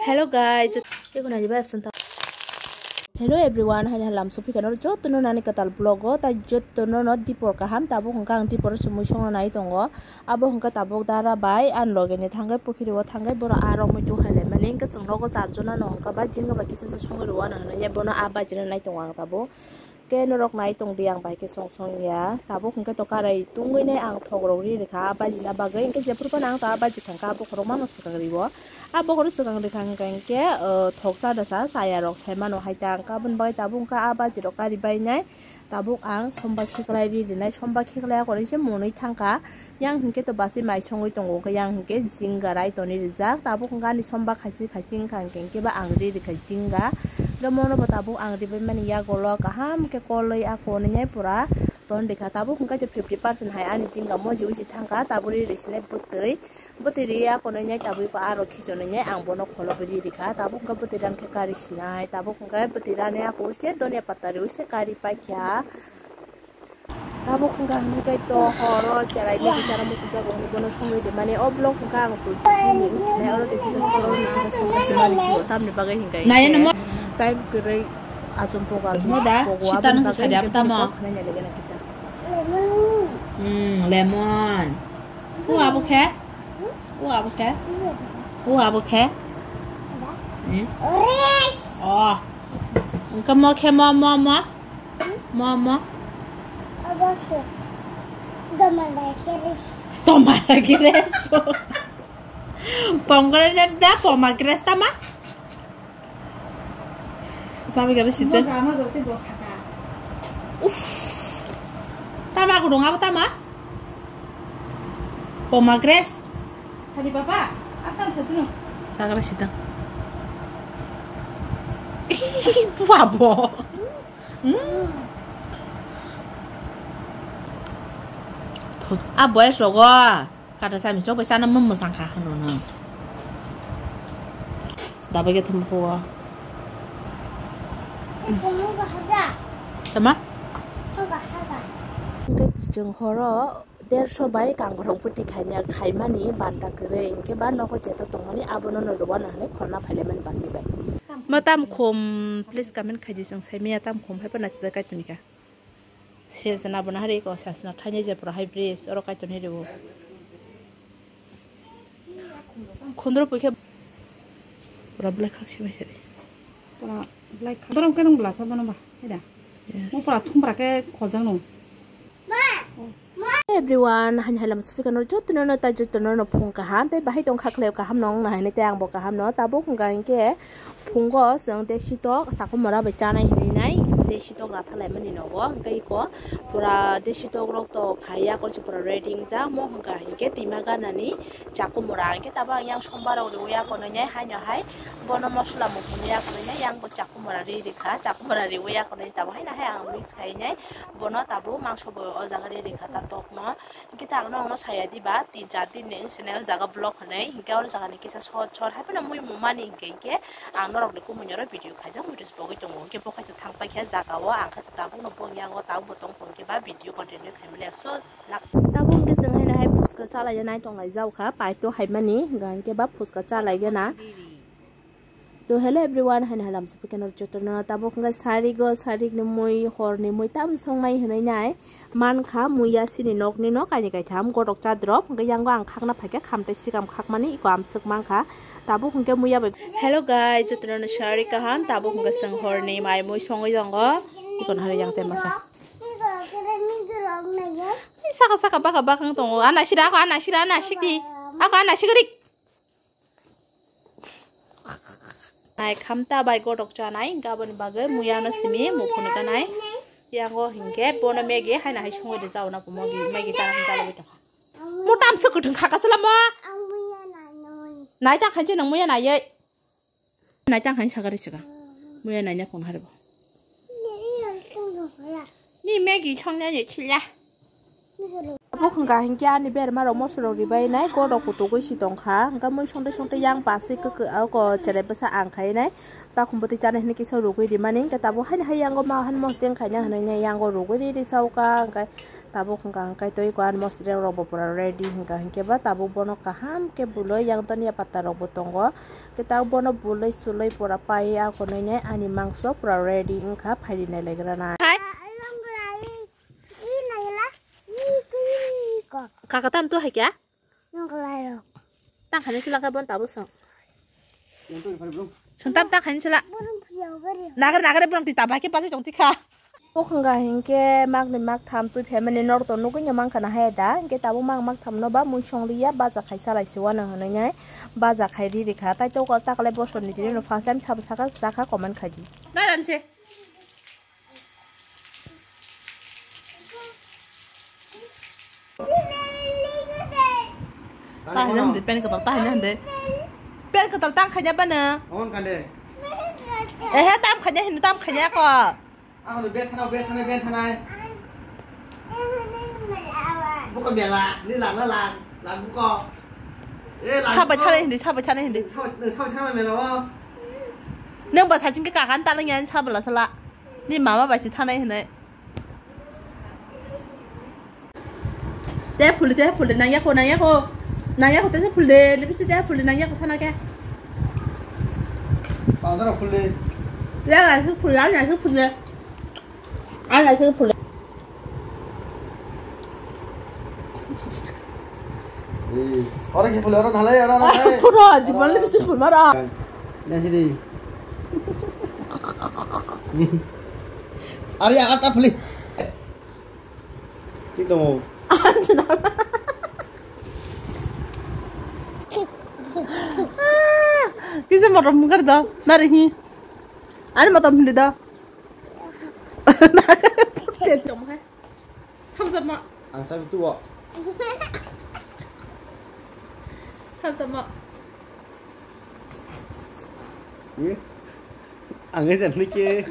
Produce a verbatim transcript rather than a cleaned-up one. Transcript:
Hello guys, jot-, tei khuna ni vibe song ta. Hello everyone, haini halam sophi kano jotono nani kwtal vlog o, tai jotono no dipor kaham. Tabuk hwnkha ang dipor o se mui songna nai tongo. Abo hwnkha tabuk dara bai ani loge ni thangwi pukhiri o thangwi borok aa rok muitu hai lai mani, hwnkhe chwng nogo char jona no hwnkha ba jinga bai kisa se songwi rw ano hinwi bono aa bajina nai tongo ang tabuk. Ke norok nai tong di, ang bai khe song song ya. Tabuk hwnkhe to karai tungwi nai ang thok rok ri rikha a baji na bagwi, hwnkhe jephru phano ang to a baji thangkha a bokhorok mano swkang rio. A bokhorok swkang rikha hwnkhe, hwnkhe, uh, thok cha da cha chaya rok sai mano hai ta, hwnkhe aboni bagwi tabuk hwnkhe a baji rok kari bai nai. Tabuk ang somba khiklai ri rinai, somba khiklai a kori se monwi thangkha. Yang hinkhe to basi mai songwi tongo, hwnkhe yang hinkhe jinga rai toni rijak. Tabuk hwnkhe ani somba khachi khachi wngkha, hinkhe hinkhe ba ang ri rikha jinga. Hwnkhe mono bo tabuk ang ribai mani yagulo kaham khe kolwi ako nini pura ton rikha. Tabuk hwnkhe fifty percent hai ani jinga moji uji thangkha, tabuk ri risinai bwtwi. Bwtwi ri ako nini tabuk iko aro khichonwi ang bono kholo ri rikha. Tabuk hwnkhe bwtwi ran khe kari sinai, tabuk hwnkhe bwtwi rani ako uise donia pata ri uise kari paikha. Tabuk hwnkha hwnkhe to horo cherai magi chara muchung jago hwnwi bono songwi rimani. O vlog hwnkha ang twi twi ni wngsinai, oro twi kisa soro ni kisa songkha se mani khe tamni bagwi hwnkha Naya hwnkhe namo. Time kwrwi achom pogo achom Mo da, pogo sita aboni nang bagwi sari hwnkhe abtamo. Bini kok khwnai nai legena kisa. Hmm, lemon. O abo khe? O abo khe? O abo khe? Hmm? Oh. Hwnkhe mo khe mo, mo, mo? Mo, mo? Obo se. Pomegranate. Pomegranate da, pomegranate tama? Sabi gare sita. Mo jama jokti bo saka. Uff. Tama gurung abo tama? Pomegranate. Sadi papa, apa satu no? Sagara sita. Buah bo. Hmm. Abo es rogo. Kata sami sok bai sana mem mesang kha hano no. Dabai ke thum ko. Tama? Hwnkhe chwng horo dersho bai kangrong puti khaina khaimani banta kwrwi, hwnkhe ba nogo jeto tongmani abono no rwna hinwi khorna phailaimani bachwi bai. Ma tam khum, please comment khaidi, chwng saimanya tam khum hai phano nachijak kaitorni kha. Sejna bono hari ko sasna thaini je pura hai bridge oro kaitorni rwo. Khundro puikhe pura belai khak sibai sari. Pura belai khak. Borok khe nung belasa bono ba, heda? Yes. Mo pura thum pura khe kholjak nung. Everyone, hani halam sufika no jotono no ta jotono no phung kaham, tei bahai tong kha khlai kaham no wngna hinwi tei ang bo kaham no. Tabuk hwnkha hinkhe phungo chwng tei sitok chakhumora bai chanai hinwi nai, tei sitok ratha laimani nogo, hwnkhe iko pura tei sitok rok to khaiya korchi pura ready wngjak, mo hwnkha hinkhe twima ganani chakhumora, hinkhe tabuk ang yang sombar rok riwi ya kono nai haino hai bono mosola mukhunwi ya kono nai yang bo chakhumora ri rikha, chakhumora riwi ya kono tabuk haino hai ang mix khai nai bono tabuk mangso bo o jaga ri rikha ta tokno. Hinkhe ta ang nokno saya diba, tin char din ni wngse nai o jaga vlog hinwi. Hinkhe oro jaga ni kisa short short hai phano mui mumani hinkhe, hinkhe ang norok ni kumui oro video khaijak, video se pogwi tongo. Hinkhe bo khaisa thang paikha jaga o, ang khe tabuk no bong yago, tabuk bo tong tong khe ba video continue khai mani so lak. Tabuk hinkhe chwng haino hai phuchka chalai ya nai tong lai jak kha, paito hai mani, hinkhe ba phuchka chalai gana. To hello everyone, haino halam sophi khe norok jotono. Tabuk hwnkhe sarigo, sarik ni mui, hor ni mui tam songnai hinwi nai mankha, muya sini nok ni no kaini kaitham gotok cha drop, hwnkhe yango ang khakna phaikha, kham tei sikam khakmani iko amswk mankha. Tabuk hwnkhe muya bai. Hello guys, jotono no sari kaham. Tabuk hwnkhe chwng hor ni mai mui songwi tongo. Iko no hari yang tei masa. Saka saka baka baka wng tongo. Ana sira ako, ana sira, ana sikdi. Ako ana sikdi. Nai khamta bai gotok chanai, hinkhe aboni bagwi muya no simi muphunu ganai. Yango hinkhe bono Maggie haino hai songwi rijak na bo Maggie, Maggie chana hinwi chalogwi tongkha. Mo tamswk kwthwng kha kasalamo. Nai ta khainse nwng muya naiwi. Nai ta khainse sakari chwkha. Muya naina phone haribo. Ni Maggie thongna ni thila. Abo hwnkha hinkhe ani berma rok moso rok ribai nai, gotok kutugwi si tongkha. Hinkhe mui songte songte yang pasi kwkwi oko cherai bwsa ang khai nai. Takhum bwtwi chana hinwi kisa rugwi rimani. Hinkhe tabuk haino hai yango ma han mosdeng khaina hinwi yango rugwi ri ri saukha. Hinkhe Tabuk hwnkha hwnkhe tei ko ani mosri rok bo pura ready hwnkha hwnkhe ba tabuk bono kaham khe bwlwi yang toni ya pata rok bo tongo. Khe tabuk bono bwlwi swlwi pura pai a konwi nai ani mangso pura ready wngkha phaidi nai lai gra nai. Hai. Kaka tam tu hai kya? Nongkhlairok. Tang khaini sila khe bon tabuk song. Sengtam tang khaini sila. Borok phiyok gari. Nagar nagar borok ti tabuk khe pasai tong tikha. Bukhunga hinkhe makni mak tham twi phaimani norok to nugwi no mankha na haya da. Hinkhe tabuk mak mak tham no ba mui song liya baja khai salai se wano hinwi nai baja khai ri rikha. Tai tokol takle bosor ni tini no first time sabo saka chakha comment khai di. Naran se. Tahan ya, hindi, pen ketal, tahan ya, hindi. Pen ketal, tang kanya ba na? On kande. Eh, tam kanya, hindi, tam kanya ko. Ako to bet thana, bet thana, bet thana. Buka bela, ni lang, lang, lang, lang buka. Eh, lang sabai buka. Thana hindi, sabai thana hindi. Sabai, sabai thana mela o. Nang ba saching ke kakan talang yan sabala sala. Ni mama bai si thanai hinai. Te phuli, te phuli, nang yako, nang yako. Nang yako, te phuli, lipstick te phuli, nang yako, sana ke. Padara phuli. Ya, la su phuli, ya, la su phuli. Ah, la su phuli. Ora ke phuli, ora nalai, ora nalai. Pura, jimal lipstick phuli mara. Nang sini. Ari agak ta phuli. Ti tongo. Kisa motom mukar do, nari hi. Ani motom hindi do. Sabsama. Ang sabi tuwo. Sabsama. Ye. Ang ini dan niki.